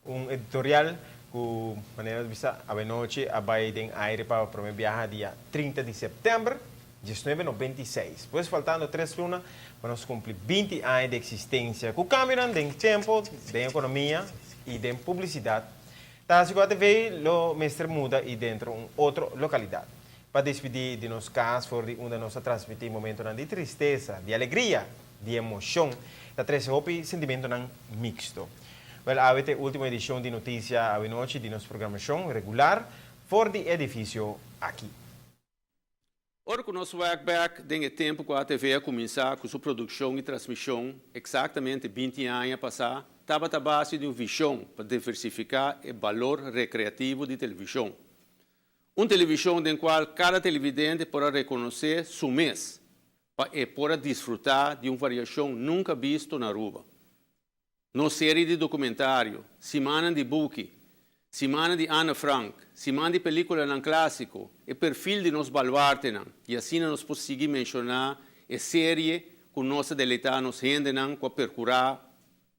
Un editorial ku, manera nos bisa awenochi, a bai den aire pa promé biaha dia 30 di sèptèmber 1996. Pues faltando 3 luna pa nos kumpli 20 aña di eksistensia. Ku kambionan den tempu, den ekonomia i den publisidat, ta hasi ku ATV lo mester muda i drenta un otro lokalidat. Pa despedí di nos kas for di unda nos a transmití momentonan di tristesa, di alegria, di emoshon, ta trese hopi sentimentonan miksto. Wel, awe ta e último edishon di Notisia Awenochi di nos programashon regular for di edifisio aki. Ora ku nos wak bèk den e tempu ku ATV a kuminsá ku su produkshon i transmishon, eksaktamente 20 aña pasá, tabata base di un vishon pa diversifiká e balor rekreativo di televishon. Un televishon den kua kada televidente por rekonosé su mes, pa e por disfrutá di un variashon nunka bisto na Aruba. Nos serie di dokumentario, Siman di Buki, Siman di Anne Frank, Siman di pelíkulanan klásiko, e perfil di nos baluartenan, i asina nos por sigui menshoná e serie ku nos a deleitá nos hendenan ku a perkurá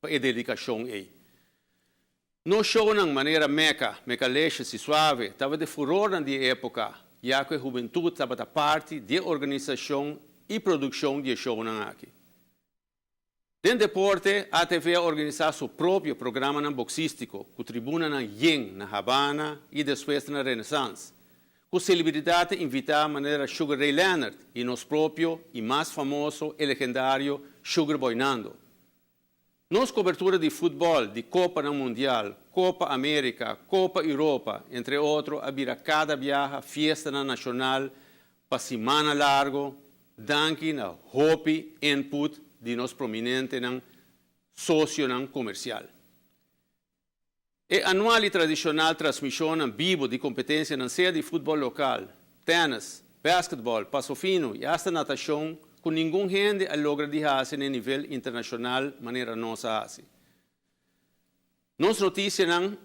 e dedikashon ei. Nos shownan manera Mecca, Mecalicious i Suave, tabata furor di époka, ya ku e hubentut tabata parti di organisashon i produkshon di shownan aki. Den deporte, ATV a organisá su propio programa boxístiko, ku tribunanan yen na Habana i despues na Renaissance, ku selebridat invitá manera Sugar Ray Leonard i nos propio i mas famoso i legendario Sugar Boy Nando. Nos kobertura di futbòl, di Kopa Mundial, Kopa Amérika, Kopa Europa, entre otro, a bira kada biaha fiesta nashonal pa siman largu, danki na hopi input di nos prominentenan sosionan komersial. E anual i tradishonal transmishon bibu di kompetensianan sea di futbòl lokal, tènis, basketbòl, paso fino i asta natashon, ku ningun hende a logra di hasi na nivel internashonal manera nos a hasi. Nos notisianan,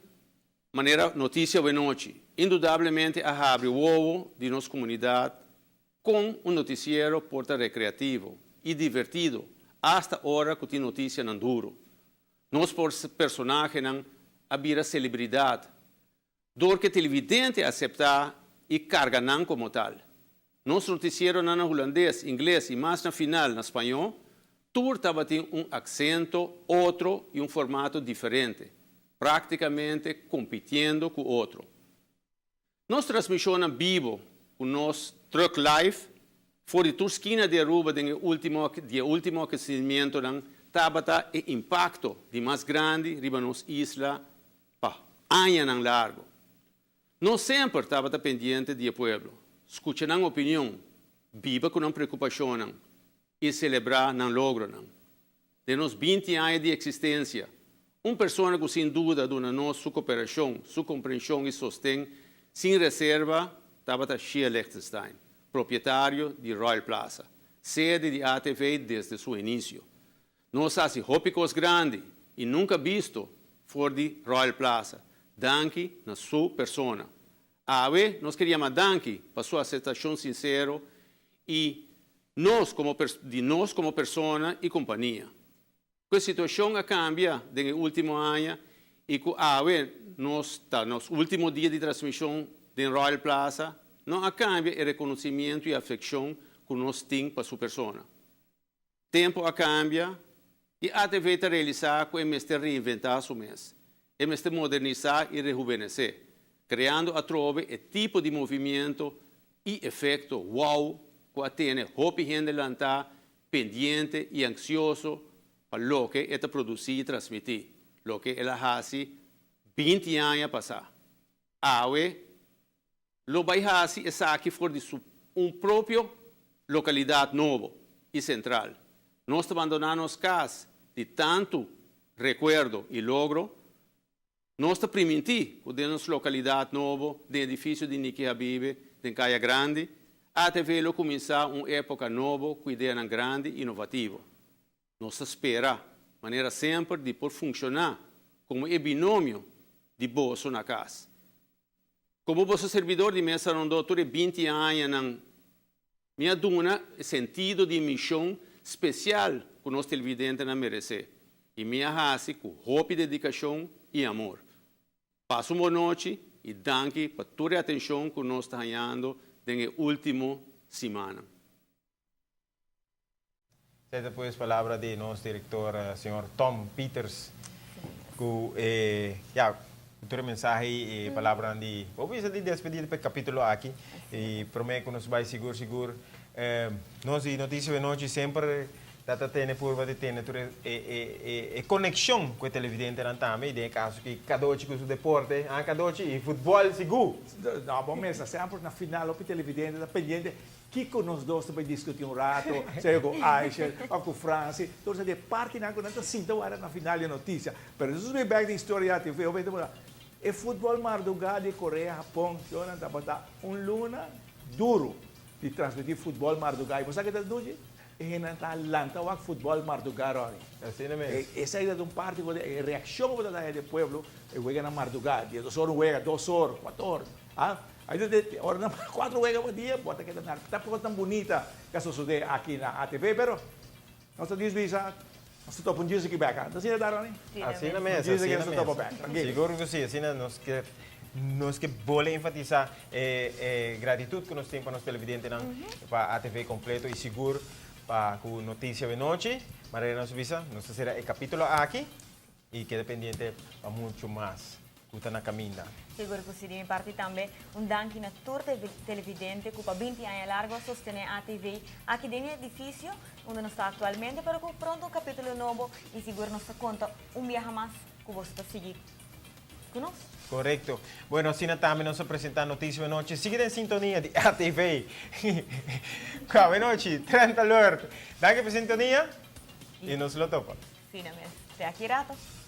manera Notisia Awenochi, indudablemente a habri wowo di nos komunidat ku un notisiero por ta rekreativo i divertido, asta ora ku tin notisianan duru. Nos personahenan a bira selebridat, dor ku televidente a aseptá i karga nan komo tal. Nos notisieronan na hulandes, ingles i mas na final na spañó, tur tabatin un aksento otro i un formato diferente, práktikamente kompitiendo ku otro. Nos transmishon bibu ku nos Truck Live, for di tur skina di Aruba, den último kresementunan, tabata e impakto di mas grandi riba nos isla pa añanan largu. Nos semper tabata pendiente di pueblo, skucha nan opinion, biba ku nan preokupashon i selebrá nan logronan. Den nos 20 aña di eksistensia, un persona ku sin duda a duna nos su koperashon, su komprenshon i sosten, sin reserva, tabata Shia Lichtenstein, propietario di Royal Plaza, sede di ATV desde su inisio. Nos a hasi hopi kos grandi i nunka bisto for di Royal Plaza. Danki na su persona. Awe, nos ke yama danki pa su aseptashon sinsero i di nos komo persona i kompania. E situashon a kambia den último aña i ku awe nos ta nos último dia di transmishon di Royal Plaza, no a kambia e rekonosementu i afekshon ku nos tin pa su persona. Tempu a kambia i ATV ta realisá ku e mester reinventá su mes. E mester modernisá i rehuvenesé, kreando atrobe e tipo di movementu i efekto wow ku a tene hopi hende lantá pendiente i ansioso pa loke e ta produsí i transmití, loke el a hasi 20 aña pasá. Awe, lo bai hasi esaki for di su un propio lokalidat nobo i sentral. Nos ta bandoná nos kas di tantu rekuerdo i logro, nos ta primintí ku den nos lokalidat nobo, den edifisio di Niki Habibe, den Kaya Grandi, ATV lo kuminsá un époka nobo ku ideanan grandi i inovativo. Nos ta spera, manera semper, di por funshoná komo e binomio di boso na kas. Komo boso sirbidó di mesa rondó tur 20 añanan, mi a duna sentido di mishon spesial ku nos televidentenan meresé. I mi a hasi ku hopi dedikashon i amor. Pasa un bon nochi i danki pa tur e atenshon ku nos ta hañando den e último simannan. Esei ta pues palabra di nos direktor señor Tom Pieters ku e ya ku tur e mensahe i e palabranan di bo bisa di despedida pa e kapitulo aki i promé ku nos bai sigur sigur nos di Noticia Benochi semper Ta ta tene purba di tene tur e konekshon ku e televidentenan tambe i den e kaso ki Kadochi ku su deporte, ah Kadochi, i futbòl sigur. No, bo mester semper na final hopi televidente ta pendiente kiko nos dos ta bai diskuti un rato, sea ku Aishel òf ku Franci, tur esaki e partinan ku nan ta sinta wara na final di e notisia. Pero nos bai bèk den historia di ATV, hopi hende por e futbòl mardugá di Korea, Hapon, shownan tabata un luna duru di transmití futbòl mardugá. I bo sa ke ta dushi? E hendenan ta lanta wak futbòl mardugá, Ronnie. Asina mes. Esei ta un parti ku e reakshon ku bo ta haña di e pueblo, e weganan mardugá. Diesdos or un wega, dos or, kuater or. Ah, ai ta te ora nan kuater wega pa dia, bo ta keda na ta kos tan bunita ku a sosodé aki na ATV, pero nos ta djis bisa, nos ta topa un djis aki bèk, ah. Ta asina ta, Ronnie? Asina mes, asina mes. Sigur ku si, asina nos ke Nos ke bole enfatisa e gratitud ku nos tin pa nos televidentenan, pa ATV kompleto i sigur pa ku Noticia Benochi. Manera nos a bisa, nos ta sera e kapitulo aki i keda pendiente pa muchu mas ku ta na kaminda. Sigur ku si. Di mi parti tambe un danki na tur televidente ku pa binti aña largu a sostené ATV aki den e edifisio unda nos ta aktualmente, pero ku pronto un kapitulo nobo i sigur nos ta konta un biaha mas ku boso ta sigui Ku nos. Korekto. Bueno, asina tambe nos a presentá Noticia Benochi. Sigui den sintonia di ATV. Awe nochi, Trend Alert. Danki pa sintonia i nos lo topa. Asina mes. Te aki rato.